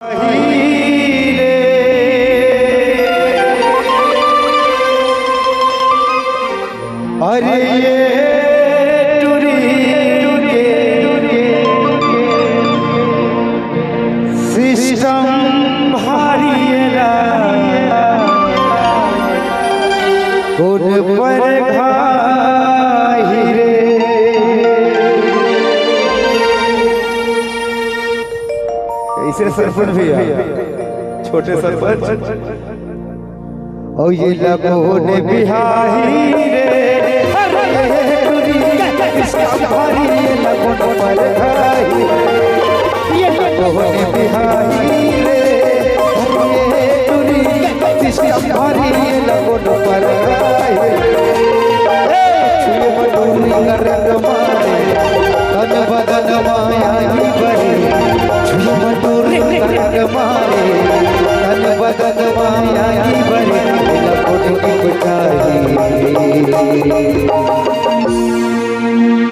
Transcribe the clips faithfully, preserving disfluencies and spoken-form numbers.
अरे ये टुरी के सिस्टम भारी ला, कोन पर घाही रे। कैसे सरपंच भैया, छोटे सरपंच। ओ ये लगो ने बिहारी रे, अरे टुरी, इसका भारी ये लगो ने पर घाही। ये लगो ने बिहारी रे, अरे टुरी, इसका भारी ये लगो ने पर घाही। ए, छुए मटोरी का रंग मारे, तन बदन माया ही बहे। छुए मटोरी का रंग मारे, तन बदन माया ही बहे। लपट के बचाई।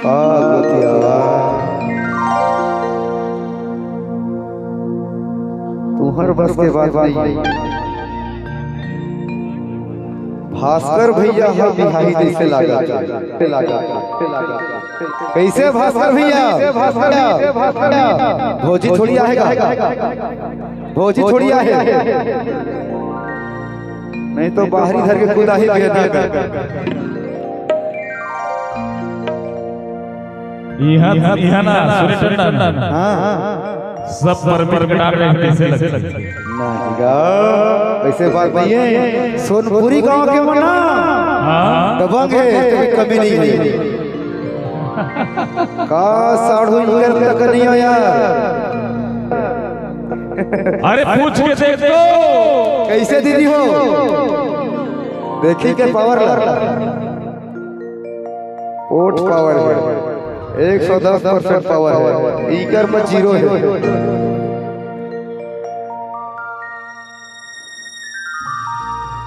आ गोतिया, तुम्हर बस के बात नहीं। भास्कर भैया ह बिहाई जैसे लागत। कैसे भास्कर भैया? भौजी थोड़ी आहे गा। भौजी थोड़ी आहे। नहीं तो बाहरी धर के कुदाही भेदा कर। इहाँ, इहाँ ना, सूर्य टंडन। हाँ, हाँ। सब परमिट कटा रहे हैं, कैसे लगता है? नहीं गा, ऐसे बात नहीं है। सोनपुरी गांव के मना हाँ। दबंग है, कोई कमी नहीं है। का साढ़ू इनकर तक नहीं हो यार। अरे पूछ के देख तो। कैसे दीदी हो? देखी के पावर ला। वोट पावर है, एक सौ दस परसेंट पावर है, इकर पर जीरो है।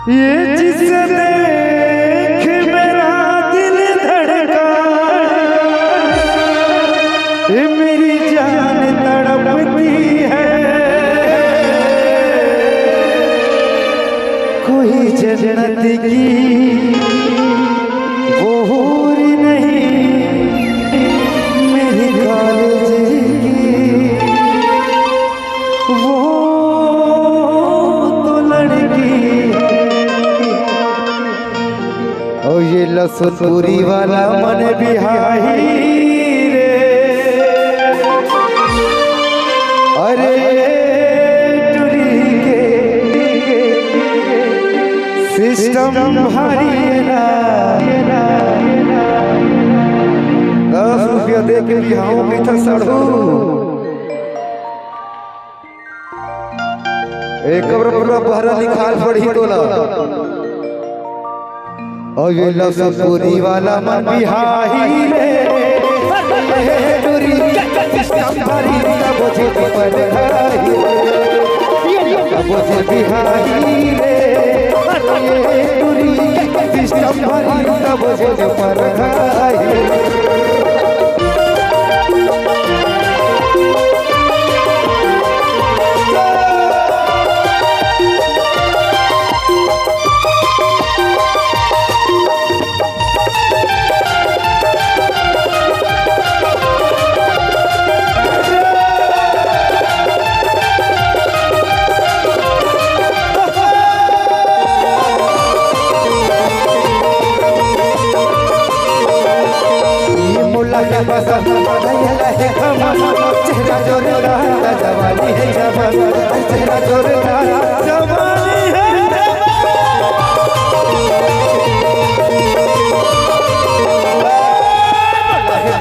ये जिसे देख मेरा दिल धड़का, ये मेरी जान तड़पती है। कोई जन्नत की वो हूर नहीं, मेरी कॉलेज की वो तो लड़की। ओ ये लसुनपुरी वाला मन बिहाई रे। अरे टुरी के सिस्टम भारी ना। दस रुपया दे के बिहाऊं कइथस साढ़ू। एक बार पूरा बहरा निकाल पड़ी तोला। ओ ये लसुनपुरी वाला मन बिहाई रे। ए टुरी, तब जे पर खाई। तब जे बिहाई रे। ए टुरी, तब जे पर खाई। ये मोला के पसंद नहीं है हम, चेहरा जोरदार, जवानी है जवान, चेहरा जोरदार, जवानी है जवान।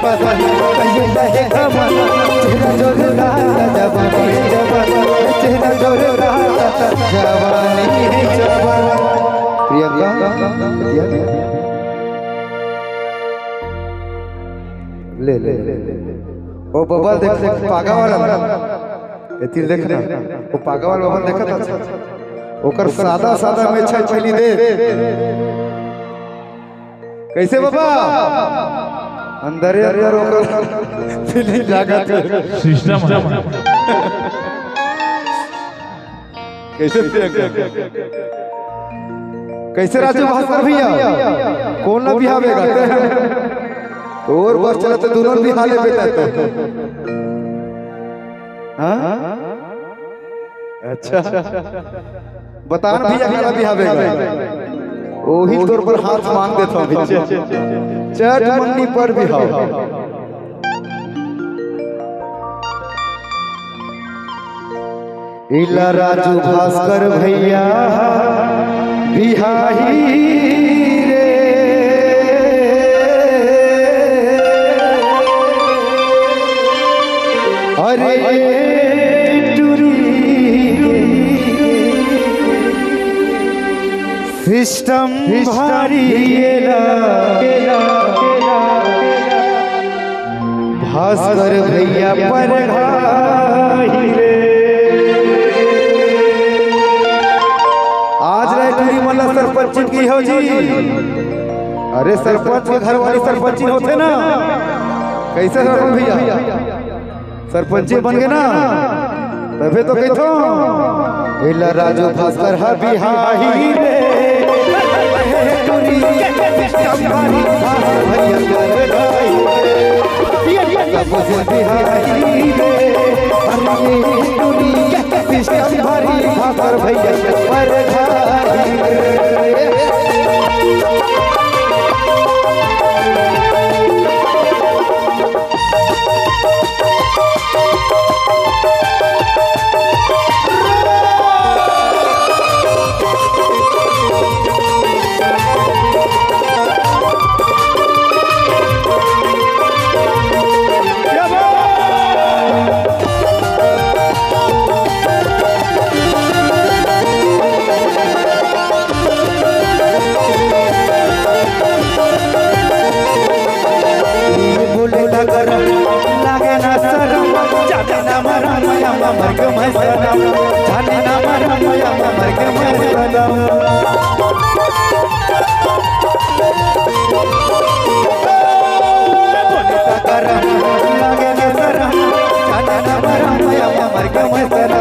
पसंद नहीं है हम, चेहरा जोरदार, जवानी है जवान, चेहरा जोरदार, जवानी है जवान। प्रियंका, ले, ले, ले, ले। ओ बबल देख, देख, पागा वाला ना। एती देख ना, ओ पागा वाला बबल देखत अच्छा। ओकर सादा, सादा में छै पहली दे। कैसे बाबा? अंदरे अंदर ओकर फीलिंग जागत है। सिस्टम है। कइसे प्रियंका? कइसे राजू भास्कर भइया? कोन ला बिहावे गा? तोर बस चलत हे, दूनों बिहा लेबे त। हाँ? अच्छा। बता ना भइया, काला बिहावे गा? ओही तोर बर हाथ मांग देथंव भइया। चट मंगनी पर बिहाव। इला राजू भास्कर भइया बिहाही रे। अरे टुरी सिस्टम भारी एला भास्कर भइया परघाही रे। आज रायपुरी मन ला सरपंच की हो जी। अरे सरपंच के घर वाली सरपंच होथे ना, कइसे सरपंच भइया? सरपंची बन गे ना, तभे तो कहिथंव। एला राजू भास्कर ह बिहाही रे। टुरी सिस्टम भारी भास्कर भइया परघाही रे। कब से बिहाही रे। अरे टुरी सिस्टम भारी भास्कर भइया परघाही रे। बोले लगर लागे ना सरम, जाने ना मरम, या मर के मैं सनम, जाने ना मरम, या मर के मैं सनम। बोले लगर लागे ना सरम, जाने ना मरम, या मर के मैं सनम।